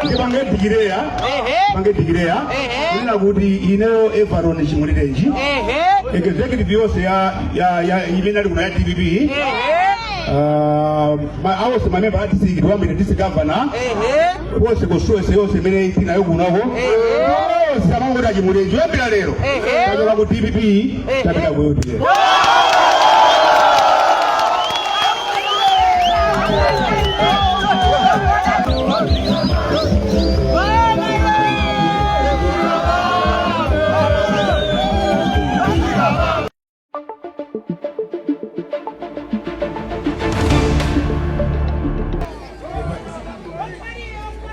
Ndipange declare. Pange declare. Kunena kuti ineyo Everton Chimulirenji, executive yonse ya imene ali kuno ya DPP, awonse mamemba a district, kuyambira district governor, wonse constituency yonse imene tinayo kunoko, onse amangoti aChimulirenji, kuyambira lero tachoka ku DPP, tapita ku UTM.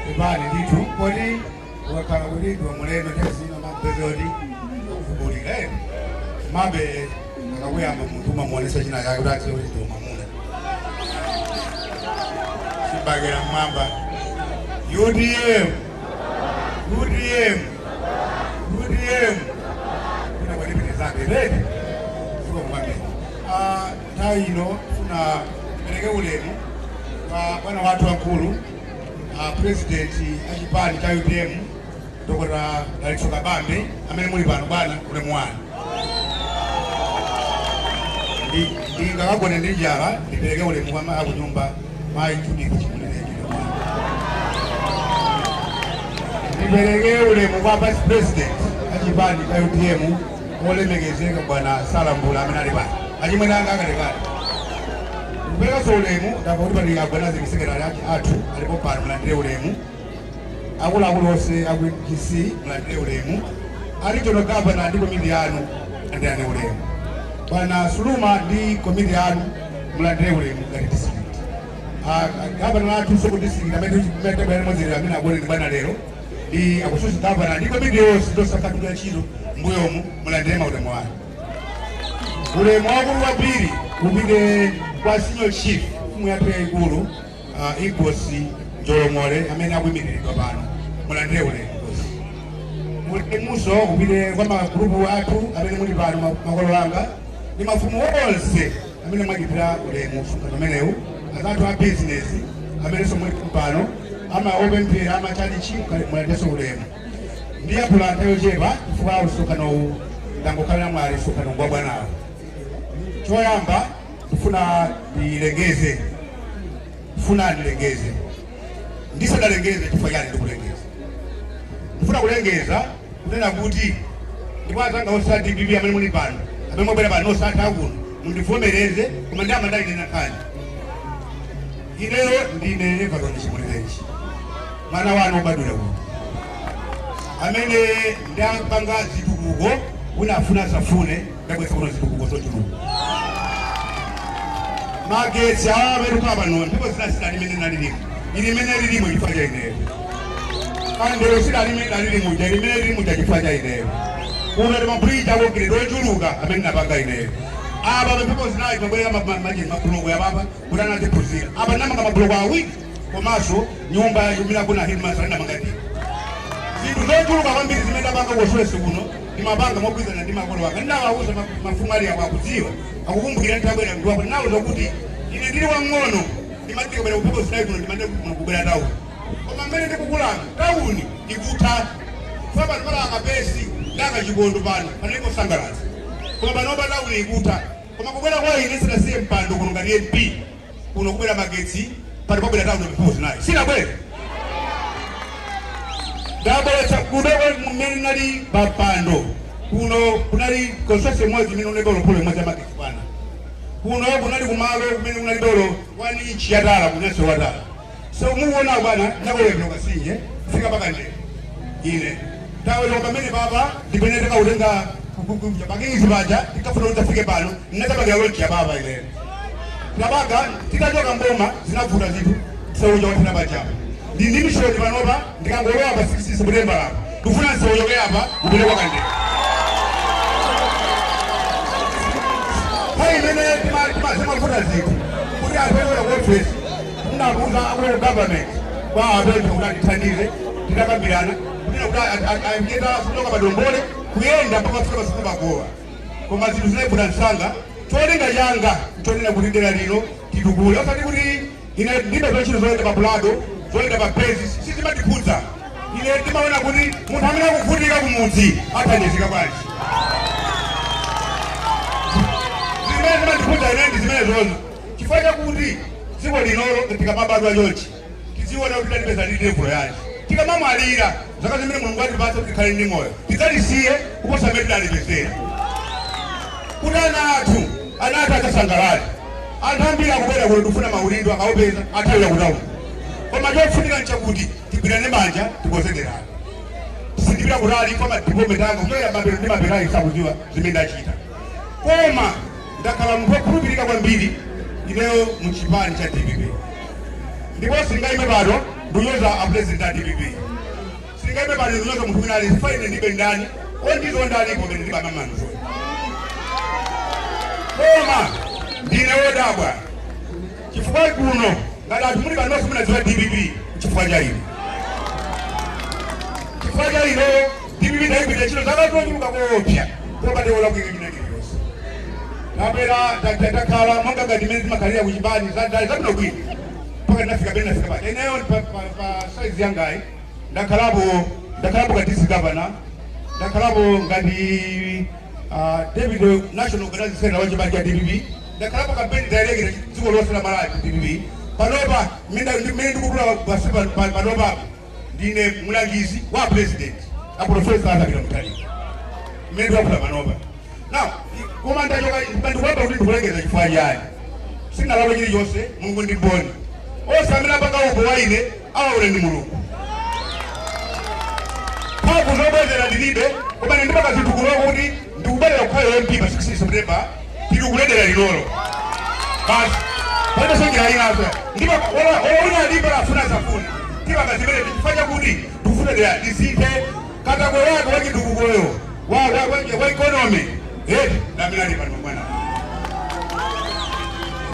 Pepani ndithu, kodi wakhala kuti ndiwe mulendo, nthawi mapeza kuti ukuvubulika ere mabe akakuyamba munthu umamuonesa china chake kuti adziwe kuti ndiwe mwamuna. Chibakera mmwamba! UTM, UTM, UTM! Kuna kwalipitizabe redi ziko kwambiri. Nthawi ino funa pereke ulemu kwa bwana wathu wamkulu, president achipani cha UTM, Dr. Dalitso Kabambe, amene muli pano. Bwana, ulemu wanu. Ndingakagone ndi njala. Ndipereke ulemu kwa mayi akunyumba, Mayi Judith Chimulirenji. Ndipereke ulemu kwa vice president achipani cha UTM, olemekezeka Bwana Salambula, amene ali pano, achimwene anga akalekale. Ndikuperekanso ulemu, ndamva kuti pali organizing secretary athu alipo pano, mulandire ulemu. Akuluakulu onse aku GC, mulandire ulemu. A regional governor ndi komiti yanu, landirani ulemu. Bwana Suluma ndi komiti yanu, mulandire ulemu ngati district. Governor athu ku district amene tabwera limodzi, amene akuoneni bwana lero, ndi akususi governor ndi komiti yonse tosakatula ntchito mbuyomu, mulandire maulemu anu. Ulemu wakulu kwambiri upite kwa senior chief, mfumu yathu yayikulu, Inkosi Njolomole, amene akuyimiridwa pano, mulandire ulemu Inkosi. Ulemunso upite kwa magrupu athu amene muli pano, makolo anga ndi mafumu onse amene mwachitira ulemu msonkhano umenewu, azathu a business amenenso muli pano, ama opemphera amachalichi, mulandirenso ulemu. Ndiyankhula nthawi yochepa chifukwa msonkhanowu ndangokhalira mwali, msonkhano ngwa bwanawo. Choyamba ndifuna ndilengeze, ndifuna ndilengeze. Ndisadalengeze chifukwa chani ndikulengeza, ndifuna kulengeza kunena kuti, ndipo azanga onse a DPP amene muli pano, amene mwabwera pano, osatha kuno, mundivomereze, koma ndiyamba ndayinena nkhani. Ineyo ndine Everton Chimulirenji, mwana wanu obadwira kuno, amene ndapanga zitukuko. Unafuna safune, ndabwesa kuno zitukuko zochuluka. Magetsi awa amene tikhala pano, ndipo zinasidali imene nalilimo, ili imene lilimo chifukwa cha ineyo. Kandelo sidali imene dalili muja, limene lili muja chifukwa cha ineyo. Kuno ndi mabridge a concrete ochuluka amene napanga ineyo. Apa pampepo zinayi pabwereka mabuloko yapapa kuti anaziphunzira. Apa ndinamanga mabuloko awiri, komanso nyumba imene akuna headmaster ndinamanga ndine. Zinthu zochuluka kwambiri zimene ndapanga koswesi kuno, ndimapanga mogwirizana ndi makolo anga. Ndinawawuza mafumu ali apo, akudziwa, akukumbukira. Nditabwera ndiwapo, ndinawuza kuti ine ndili wang'ono ndimati ndikabwera kuphepo zinayi kuno, ndimati kuno kubwera tawuni, koma mmene ndikukulanga tawuni ikutha. Kufa pano pala akapesi ndaka chikondo pano panalipo sangalatsa, koma panopa tawuni ikutha. Koma kubwera kwa ine, sinasiye mpando kuno ngati MP, kuno kubwera magetsi, pano pabwera tawuni. Phepo zinayi sinabwere, ndabweretsa kuno. Mmene nali pampando kuno, kunali constituency imodzi imene unalibe pole imodzi ya magetsi. Bwana, kuno kunali kumalo kumene kunali dolo 1 inch yatala, kunyanso watala. So mukuona bwana, ndakolekera kasinje kufika pakandelo ine tawelo pamene papa ndipene takautenga pakingizi paja, tikafuna kuti tafike pano, ndinadzapakira lodge ya papa ineyo. Tabaga titachoka mboma, zinavuta zinthu, msewu wathera pajapa. Ndi mission panopa, ndikangolowa pa 16 September apa, ndikufuna msewu uchoke apa upite kwa Kandelo. Nthawi imene timavuta zinthu kuti apelekera ku office, munakuza akulu government kwa apemphe kuti atithandize. Titakambirana kunena kuti ayendeta kuchoka padombole kuyenda mpaka kufika pasukulu pagowa, koma zinthu zinayivuta msanga. Cholinga changa nchonena kuti dera lino titukule, osati kuti ine ndibe zontchito zoyenda pa Prado, zoyenda pa Benz, sizimandikhudza. Ine ndimaona kuti munthu amene akuvutika kumudzi athandizika bwanji? Zimene zimandikhudza ine ndi zimene zozo, chifukwa chakuti dziko linolo tikamabadwa chonchi tidziona kuti talipeza lili level yanji. Tikamamwalira, zaka zimene Mulungu atipatsa kuti tikhale ndi moyo, tidzalisiye kuposa mmene tidalipezera, kuti ana athu adzasangalale. Anthu ambiri akubwera kuno tikufuna maudindo, akaupeza athawira kutawuni. Koma chofunika nchakuti tigwirane manja, tikonzekerane. Sindipita kutali kwa madipometi anga kuchoera mapero ndi mapero ayi, sakudziwa zimene ndachita, koma ndakhala munthu wokhulupirika kwambiri ineyo mu chipani cha DPP, ndipo sindingaime pano ndikunyoza a president a DPP, sindingaime pano ndikunyoza munthu wina ali faine ndibe ndani ondizonda alipo mene ndibamamanizo. Koma ndine wodabwa chifukwa kuno ngati anthu muli pano munadziwa DPP chifukwa cha ine, chifukwa cha ine DPP ndayigwira ntchito zaka zochuluka koopsa popanda olakwika china chiliyonse. Tapera takhala monga ngati mmene timakhalira kuchipani zadali zabwinobwino mpaka ndinafika pene ndafika paja. Ineyo pa size yangayi ndakhalapo ngati district governor, ndakhalapo ngati deputy national organizing secretary wa chipani cha DPP, ndakhalapo campaign director dziko lonse la Malawi ku DPP. Panopa mmene ndikutula pasi panopa ndine mlangizi wa president a Professor Arthur Peter Mutharika mmene ndikutula panopa. Now koma ndachoka, ndikuwamba kuti ndikulengeza chifukwa chani? Sindinalakwe chilichonse, Mulungu ndi mboni. Onse amene apanga upo wa ine awaone ndi Mulungu. Mphamvu zobwezera ndilibe, koma ine ndipanga zinthu kuloko kuti ndikubwerera kukhala MP pa 16 September, tili kuledera linolo basi, palibe njira inaso. Ndipo ola wina alipo afuna safuna, tipanga zimene chifukwa chakuti tikufuna dera lisinthe. Katakwe wake wachitukukoyo wa economy eti ndamene ali pano mwana.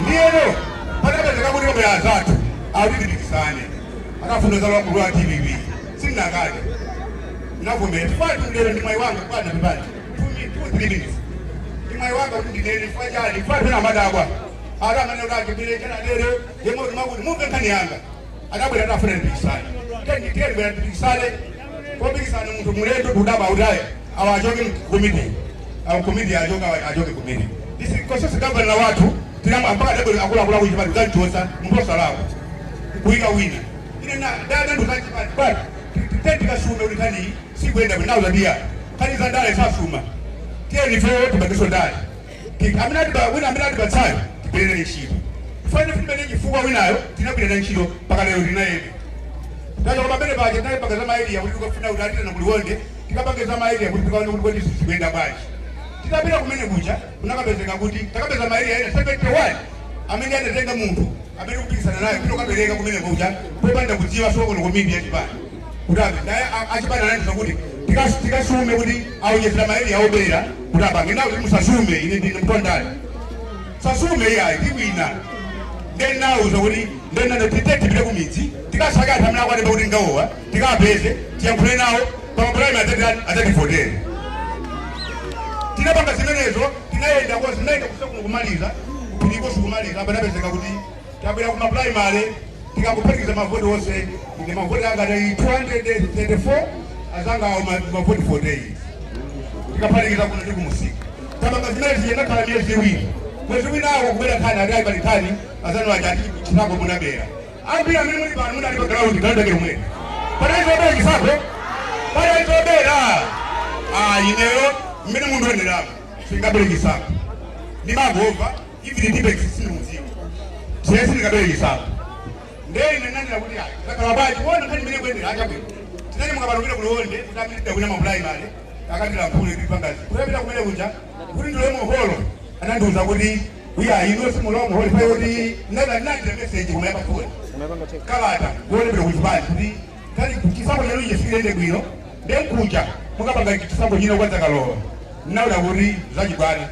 Ndiyeno patapezeka kuti pabwera azathu akuti tipikisane, akafuna zalowa mulu wa DPP, sindinakale navomera chifukwa lero ndi mwayi wanga. Bwana, pepani, 2, 3 minutes, ndi mwayi wanga kuti ndinene chifukwa chani, chifukwa pena amadabwa ati amene kuti achipire chanadere yemwe kuti makuti mumve nkhani yanga. Adabwera atafuna tipikisane, tiyeni bwera tipikisane. Popikisana munthu mulendo kudaba kuti ayi, awa achoke komiti, awo komiti achoke, awa achoke komiti. Constituency governor wathu tinamwe mpaka adabwera akuluakulu akuchipani kudzandichotsa munthu osalakwa kuyika wina. Ine ndada nthu zachipani but tiyeni tikasume kuti nkhani sikuyenda bwino. Nawo zadiya nkhani za ndale sasuma, tiyeni ifeyo tipangenso ndale. Amene atiba wina amene atipatsayo tigwirire ntchito. Fane timene chifukwa winayo tinagwirira ntchito mpaka lero tinayebe tachoka pamene paja. Tinapanga za ma area kuti tikafuna kuti atitana kuliwonde tikapange za ma area kuti tikaone kuti kodi zikuyenda bwanji. Titapita kumene kuja kunakapezeka kuti takapeza ma area ena 71 amene adatenga munthu amene kupikisana naye kuti ukapereka kumene kuja popanda kudziwa sokolo komiti yachipani kuti ape ndaye achipani anandiza kuti tikasume kuti awonjezera ma area obera kuti apange nawo kuti musasume. Ine ndine mtondale sasume iyayi, tiwina. Ndenauza kuti ndenano tite tipite kumidzi tikasake anthu amene akwalemba kuti ngawowa, tikapeze tiyankhule nawo pamapulani adzativotere. Tinapanga zimenezo, tinayenda konse, tinayenda kusa kuno kumaliza kuphirikoso kumaliza. Apa napezeka kuti tabwera kuma primary, tikakuphatikiza mavoti onse, ine mavoti anga ali 234, azanga awo mavoti 48, tikaphatikiza kuno ndi kumusika. Tapanga zimene zije, ndakhala miyezi 2. Mwezi winawo kubwera nkhani ati ayi, pali nkhani azanu aja ati chisankho munabera. Ambiri amene muli pano munali pa ground, ground yake lomwe panalizobera chisankho, panalizobera. Ah, ineyo mmene munthu oyenderamo singabere chisankho, ndimangomva even ndibe sindikudziwa siye sindingabere chisankho. Ndiye ine nanena kuti ayi, zakhala bwanji kuona nkhani imene kuyendera achabwino. Tinanyamuka pano kupita kuliwonde kuti amene tidawina ma primary akatilankhule tipangazi. Kutapita kumene kuja kuti ndilowe muholo, anandiuza kuti uya ino simulowa muholo ifayo kuti ndinandira message koma yapafoni kalata kuonepera kuchipani kuti kali chisankho chanu ichi sikilende bwino, ndenkuja mukapanga chisankho chino kwadzakalowa. Naona kuti zachibwana.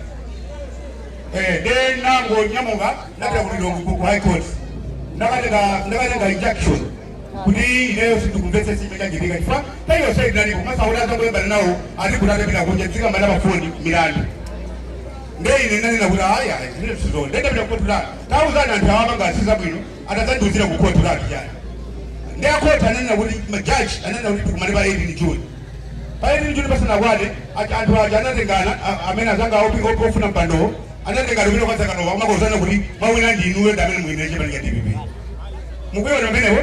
De nango nyamuka napita ku Lilongwe ku High Court, ndakatenga injunction kuti ineyo sindikumvetsetsa chimene chachitika chifukwa tayonse inalipo masakuti azangoyembana nawo ati kuti atapita kunja dzikambana pafoni milandu. Nde ine nanena kuti ayi ayi, zimene sizona. Ndendapita ku court, tauzani anthu awa apanga asiza bwino, atadzandiuzira ku court lati chani. Ndi akhoti ananena kuti, majaji ananena kuti tikumane pa 18 June. Pa 18 June pasanakwane, anthu aja anatengana, amene azanga ofuna mpandowo anatengana kupita kwa Zakanowa, kumakozana kuti mwawina ndinuyo, ndi amene muyendere chipani cha DPP. Mukuiona pamenepo?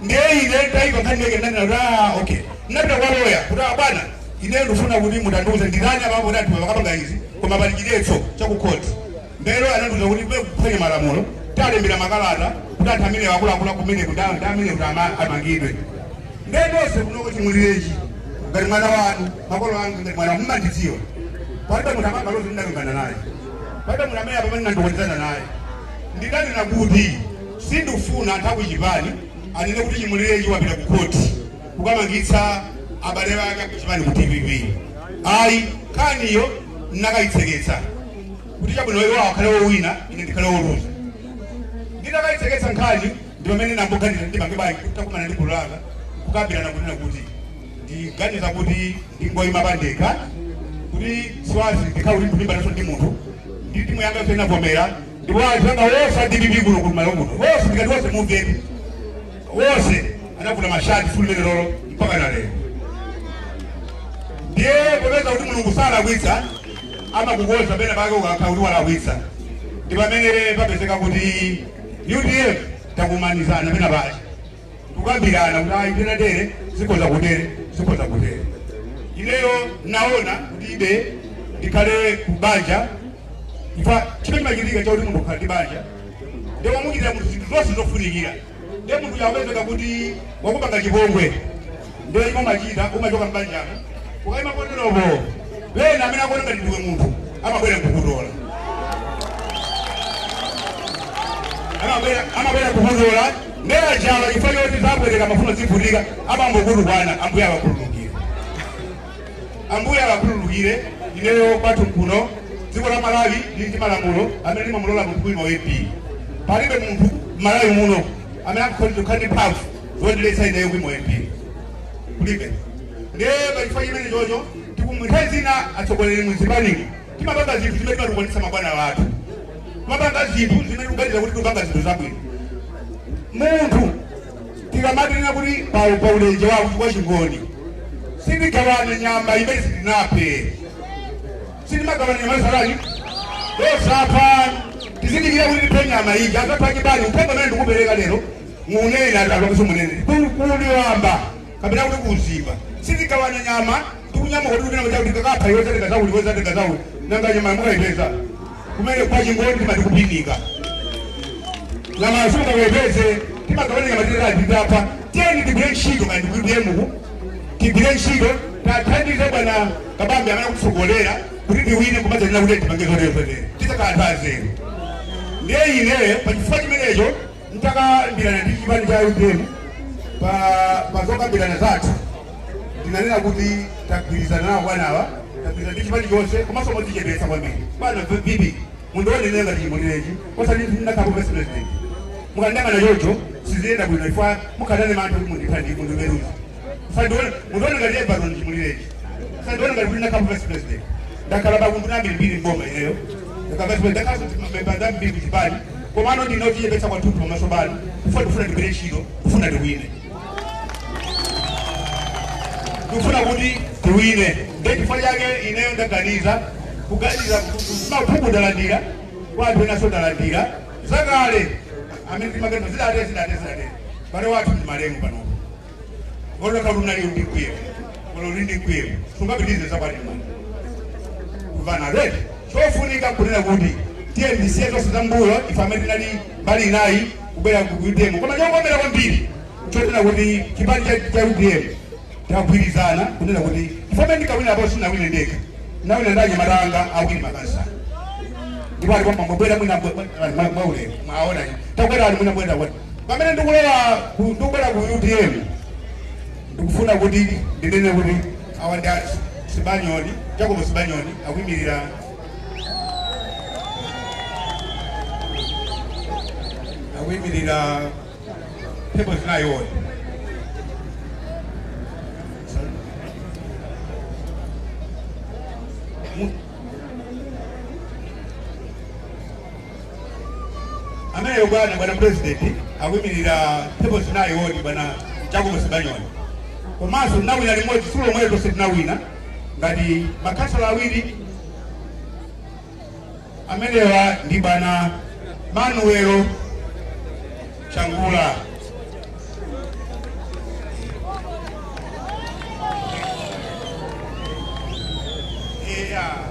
Ndiye ine ndaiva nkhani yake, ndanena kuti, "Ah, okay." Ndinapita kwa loya kuti, "Ah, bwana, ine ndifuna kuti mutandiuze nditani apapo kuti anthu akapanga izi, koma pali chiletso chakukhoti." Ndero anandiuza kuti kuphwanya malamulo, talembera makalata kuti anthu amene akuluakulu kumeneko ndi amene kuti amangidwe. Ndiye nonse kunoko, Chimulirenji ngati mwana wanu, makolo anga ngati mwana wanu, mmandidziwa. Palibe munthu amabalozi ndinakangana naye, palibe munthu amene apamene nandikondezana naye. Ndidanena kuti sindifuna anthu akuchipani anene kuti Chimulirenji wapita ku khoti kukamangitsa abale ake akuchipani ku DPP. Ayi, nkhaniyo ndinakayitseketsa kuti chabwino, iwo akhale wowina, ine ndikhale woluza. Nditakayitseketsa nkhani, ndi pamene namboganiza ndipange bwanji. Takumana ndi gulu langa kukambirana kunena kuti ndiganiza kuti ndingoyima pandekha, kuti swazi ndikhale kuti ndikulimbanaso ndi munthu ndi timu yanga yonse inavomera. Ndipo anthu anga wonse a DPP kuno kumalo kuno wonse, ndikati wonse mumvetu, wonse anavuta mashati tsiku limene lolo mpaka na lero. Ndiye popeza kuti Mulungu salakwitsa, amakukonza pena pake ukakhala kuti walakwitsa, ndi pamene papezeka kuti UTM takumanizana pena pake tukambirana kuti ayi, tena tere zikhoza kutere, zikhoza kutere. Ineyo naona kuti ibe ndikhale kubanja ifa chimene chimachitika chakuti munthu ukhala ndi banja, ndiye wamuchitira munthu zinthu zonse zofunikira, ndiye munthu yakupezeka kuti wakupanga chipongwe, ndiye chimwe umachita umachoka mbanjamo ukayima poteropo. Wena amene akuona ngati ndiwe munthu amabwera kukutola, amabwera kukutola. Ndiye ajawa chifukwa choti zabwereka, mafuno zivutika, amambokutukwana. Ambuye awakhululukire, Ambuye awakhululukire. Ineyo kwathu kuno, dziko la Malawi lili ndi malamulo amene limamulola munthu kuyima MP. Palibe munthu m'Malawi muno amene akukhoza kukhala ndi mphamvu zondiletsa ineyo kuyima MP, kulibe. Ndiye pachifukwa chimene chocho, nthawi zina atsogoleri muzipaniki timapanga zinthu zimene timatukwanitsa mabwana wathu, timapanga zinthu zimene tikuganiza kuti tikupanga zinthu zabwino. Munthu tikamatinena kuti pa ulenje wa chingoni sindigawana nyama imene sindinaphe, sindimagawana nyama yosalani yosapha. Tizindikira kuti tiphe nyama ija azapha chibani. Uthenga umene ndikupereka lero munene atokeso munene kuliwamba kapena kuti kuzimba, sindigawana nyama tikunyamuka kuti kunena kuti kakapha iwe zatenga zakuti, iwe zatenga zakuti. Nanga nyama mukayipeza kumene? Kwa chingoni timati kupinika nyama simukakayipeze. Timagawana nyama titati titapha. Tiyeni tigwire ntchito, kaya ndikuidiye muku, tigwire ntchito, tathandize bwana Kabambe amene akutsogolera kuti tiwine, kumadzanena kuti tipange zotere zotere, tizakhala anthu anzeru. Ndiye ine pachifukwa chimenecho ntakambirana ndi chipani cha UTM, pa zokambirana zathu ndinanena kuti tagwirizana nawo bwanawa, tagwirizana ndi chipani chonse, komanso modzichepetsa kwambiri. Bwana VP, mundionenera ngati Chimulirenji, osati ndinakhapo vice president. Mukandangana chocho siziyenda bwino, ifwa mukhalane mantha kuti mundithandi mundiweruze. Sandione, mundione ngati Everton Chimulirenji, sandione ngati kuti ndakhapo vice president. Ndakhala pakundi ambirimbiri mboma ineyo, ndakhala vice president, ndakhalanso memba zambiri kuchipani, komano ndinotichepetsa kwathunthu pamaso panu kufuna ndifuna ndigwire ntchito, kufuna tiwine, ndikufuna kuti tiwine. Ndiye chifukwa chake ineyo ndaganiza kuganiza maphungu ndalandira kwa anthu enanso, ndalandira zakale amene timaganiza zidate zidate zidate. Bale wathu ndi malemu panopo, olakhala unali ndi mkwiyo, olo uli ndi mkwiyo sungapitirize zakwathu kumvana ready. Chofunika kunena kuti tiye ndisiye zonse za mbuyo, ife amene tinali mbali inayi kubwera ku UTM. Koma chokomera kwambiri chotena kuti chipani cha UTM tagwirizana kunena kuti ife amene ndikawina apo, sinawine ndekha, nawina ndi anyamata anga awiri makasa, ndipo ali kwamba mwina mwaulemu mwaona takwera ali mwina bwera bwera. Pamene ndikulowa ndikubwera ku UTM, ndikufuna kuti ndinene kuti awa ndi a Sibanyoni, Jacob Sibanyoni, akuyimirira mphepo zinayiona. Amene Ameneyo bwana president akuyimirira mphepo zinayi wodi, bwana Jacob Sibanyoni. Komanso tinawina limodzi tsiku lomweyo, tonse tinawina ngati makhansala awiri. Amenewa ndi bwana Manuelo Changula. Yeah.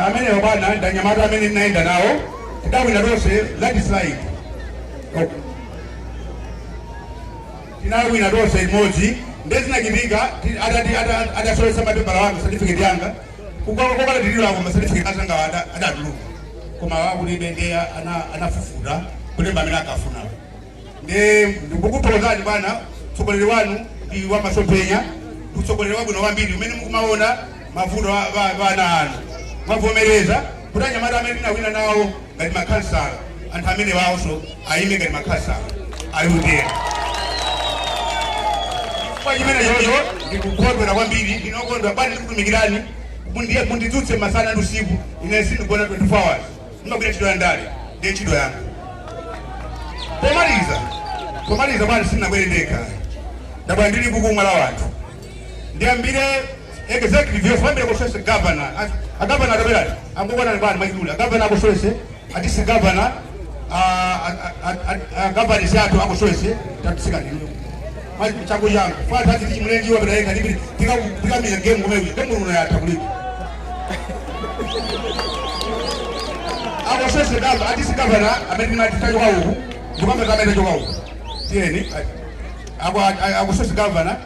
Amenewa bwana ndanyamata amene ndinayenda nawo, tidawina tonse landslide. Oh. Tinawina tonse limodzi. Ndezinachitika atasolesa mapepala wanga, certificate yanga kukala tililako ma certificate azanga adatuluka, koma wakulibe, ndiye anafufuta kulemba amene akafuna. Nde ndikukuthokozani bwana, mtsogoleri wanu ndi wamasomphenya, mtsogoleri wabwino kwambiri umene mukumaona mavuto a ana anu. Mwavomereza kuti anyamata amene tinawina nawo ngati makhansala, anthu amene wawonso ayime ngati makhansala ayutera. Kwa chimene chocho ndikukondwera kwambiri, ndinokondwa bwana, ndikutumikirani. Mundidzutse masana ndi usiku, ine sindigona 24 hours, ndimagwira ntchito ya ndale, ndiye ntchito yanga. Pomaliza bwana, sindinabwere ndekha, ndabwera ndili kukumwa la wanthu. Ndiyambire executive yonse, kuyambira kuswese governor, agavana atabwerati angokwanani bwana mwachidule, agavana akuswese, atisi governor, agavanisi athu akuswese, tatisikani changu changu fata ati chimulenji wapita ndipiti tikamira game kumene game uno yatha kulipo. Akuswese gava, atisi governor amene timati tachoka uku, ndikamba amene tachoka uku, tiyeni akuswese governor,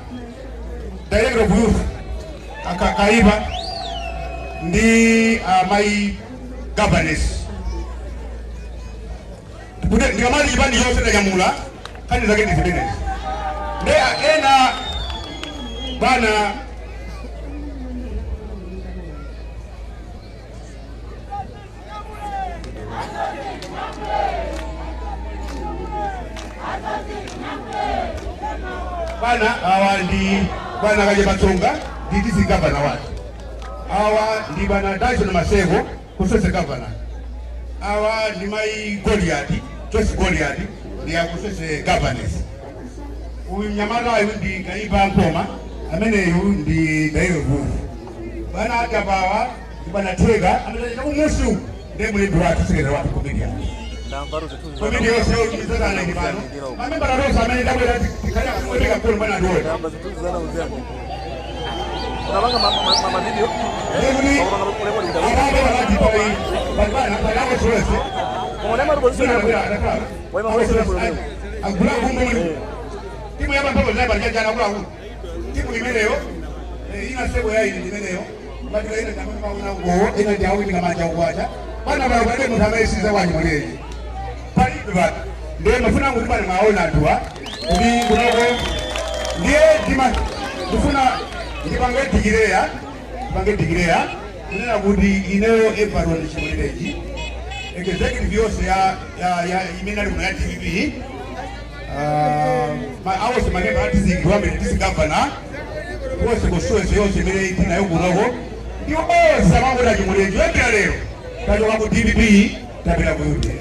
director of youth Kaiba ndi my governess. Kuti ndikamati chipani chonse ndanyamula, nkhani zake ndi zimenezi. Nde ena bwana bwana awa ndi bwana Kachepatsonga, ndi district governor wake. Awa ndi bwana Dyson Maseko, kusese governor. Awa ndi mai Goliath, Joyce Goliath, ndi akusese governess. Uyu mnyamata uyu ndi Kaipa Nkoma, ameneyu ndi Dairo Vuvu. Bwana Agabawa ndi bwana Theka amene chakumusi uku ndiye mlembi wathu, secretary wathu, komiti yathu, komiti yonse yochizana ndi pano mamembala tonse amene ndabwera tikhale kuweteka mkono bwana ndiwona. Ndamba zithunzi zana uziyani. Unapanga ma video? Ndikuti apapo pakati pali palipana palako solese. Koma nema rubo Agula kumbo timu yapa mphamvu zinayi palijajana akuluakulu timu imeneyo ina seko ya ine imeneyo matira ina tamamauna ngowo ina ndi awini kamanja ukwacha pana pano palibe munthu amene siza wanyi muleji palibe pano. Ndiye mafuna kuti pano mwaona anthuwa kuti kunoko ndiye ndima ndifuna ndipange declare kunena kuti ineyo Everton Chimulirenji, executive yonse ya imene ali kuno ya DPP, awonse mamemba a district wamene district governor wonse, constituency yonse imene tinayo kunoko, ndi onse amangoti Chimulirenji, kuyambira lero tachoka ku DPP tapita ku UDF.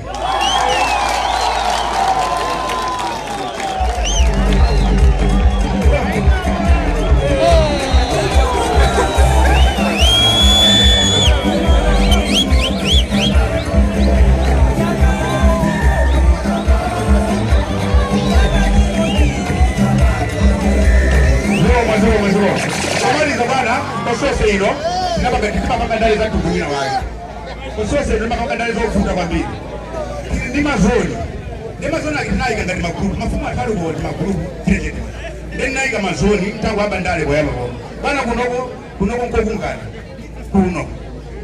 Zoma zoma zoma. Pomaliza bwana, constituency ino tinapanga ndale za mtundu wina wake. Constituency ino timapanga ndale zovuta kwambiri. Tili ndi mazoni, ndi mazoni ake tinayika ngati magrupu, mafumu atali kuwa ndi magrupu chete. Then nayika mazoni tangu ndale poyamba pomwe bwana. Kunoko nkokungana kuno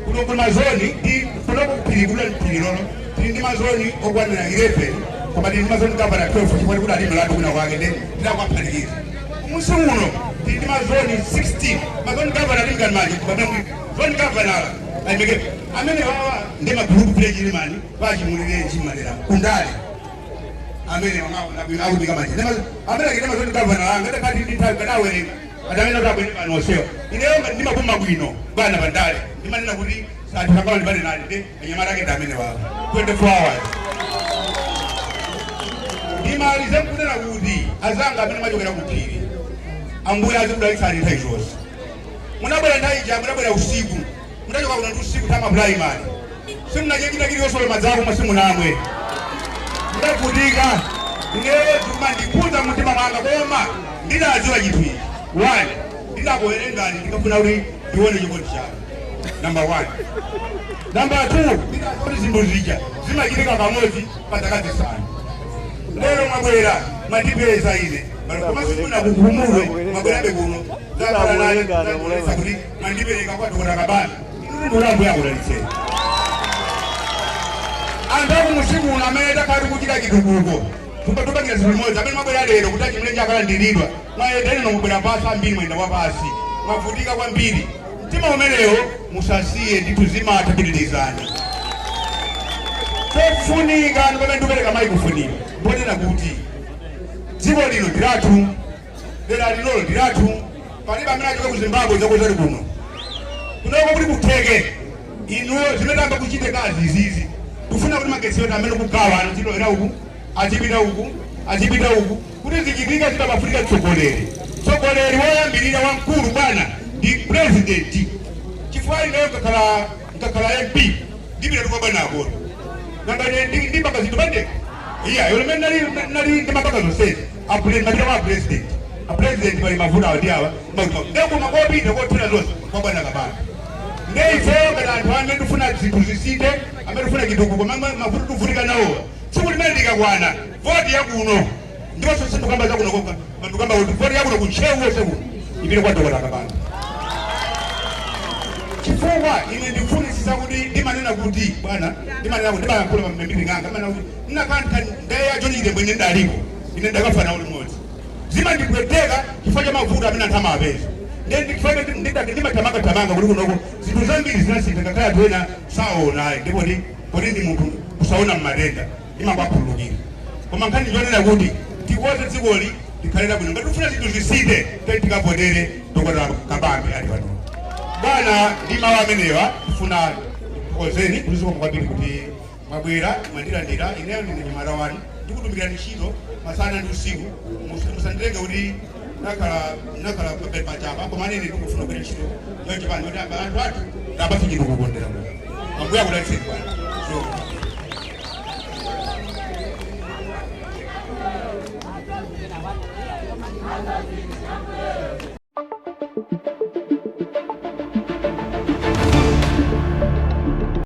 kuno kuli mazoni ndi kunoko phiri kula phiri lolo tili ndi mazoni okwanira 11, koma tili ndi mazoni kapana 12 chifukwa kuti ali mlandu kwina kwake ndi tinakuwaphatikiza. Musi uno tili ndi mazoni 16, mazoni gavana ali mkani manje pamene zone governor ayimike amene wawa ndi magrupu village limani vachimulirenji madera kundale amene akutika manje amene akita mazoni governor anga takati ndi nthawi kadawerenga. Atamene kuti abwere pano onsewa. Ineyo ngati ndimapuma bwino bwana pandale, ndimanena kuti anthu sangala ndipane nani ndi anyamata ake ndi amene wawo 24 hours. Ndimalize nkunena kuti azanga amene mwachokera ku phiri, Ambuye azikudalitsani nthawi zonse. Munabwera nthawi ija, munabwera usiku, munachoka kuno ndi usiku tama primary, simunadye china chiliyonse, madzi akumwa simunamwe, mudavutika. Ineyo zimandikhudza mumtima mwanga, koma ndidadziwa chinthu ichi: one, ndidakuwerengani, ndikafuna kuti ndione chikondi chanu, number one. Number two, ndidadziwa kuti zinthu zija zimachitika kamodzi pa zaka 5. Lero mwabwera, mwandipeza ine, koma sifuna kukhumudwe. Mwabwerabe kuno, zakhala naye kuti mwandipereka kwa Dokota Kabambe. Inu ndiulambo yakudalitseni. Anthu akumusiku uno amene takhala tikuchita chitukuko, tupangira zinthu limodzi, amene mwabwera lero kuti achimulenje akalandiridwa, mwayenda ino, mubwera pasi ambiri, mwayenda wapasi, mwavutika kwambiri. Mtima umenewo musasiye ndithu, zimatha, pitirizani. Chofunika ndi pamene ndikupereka mayi kufunika mbonena kuti dziko lino ndilathu, dera linolo ndilathu. Palibe amene achoka ku Zimbabwe zakozali kuno. Kunoko kuti kutheke inuyo zimene tamba kuchite kazi izizi, tifuna kuti magetsi yote amene kugawa ano chilowera uku, achipita uku, achipita uku. Kuti zichitike zidamafunika tsogoleri, tsogoleri woyambirira wamkulu bwana ndi president, chifukwa ineyo nkakhala MP ndipita tukwa bwana akolo nanga ndipanga zinthu pandeka iya yolo mene nali ndimapanga zonsezi mapita kwa president, a president pali mavuto awa ndi awa, ndeko makopita kothera zonse kwa bwana Kabambe. Ndeife ngati anthu amene tifuna zinthu zisinthe, amene tifuna chitukuko, mavuto tivutika nawo, tsiku limene likakwana voti yakuno, ndiponso sindikamba zakuno kokha, mandikamba kuti voti yakuno kuntcheu wonse kuno ipite kwa Dokota Kabambe, chifukwa ine ndikufunisisa kuti ndimanena kuti bwana, ndimanena kuti ndimayankhula pa meeting anga, ndimanena kuti nnakantha ndeya John Chilembwe, ine ndaliko, ine ndakafana limodzi, zimandipweteka chifukwa cha mavuto amene anthu amapeza. Ndimathamangathamanga kuti kunoko zinthu zambiri zinasintha, ngakhale anthu ena saona, ndipo ndi poti ndi munthu kusaona mmatenda, ndimakwakhululukira. Koma nkhani chonena kuti tikoze dzikoli likhalera bwino, ngati tifuna zinthu zisinthe, tati tikavotere Dokota Kabambe ali pano. Bwana, ndi mawu amenewa tifuna tikozeni kuti zikomo kwambiri kuti mwabwera, mwandilandira. Ineyo ndine nyamata wanu, ndikutumikira ntchito masana ndi usiku. Musandilenge kuti nakhala pachapa, koma ine ndikufuna kugwira ntchito yachipani kuti anthu athu ndapatse chitukuko ndera. Ambuye akudalitseni bwana. So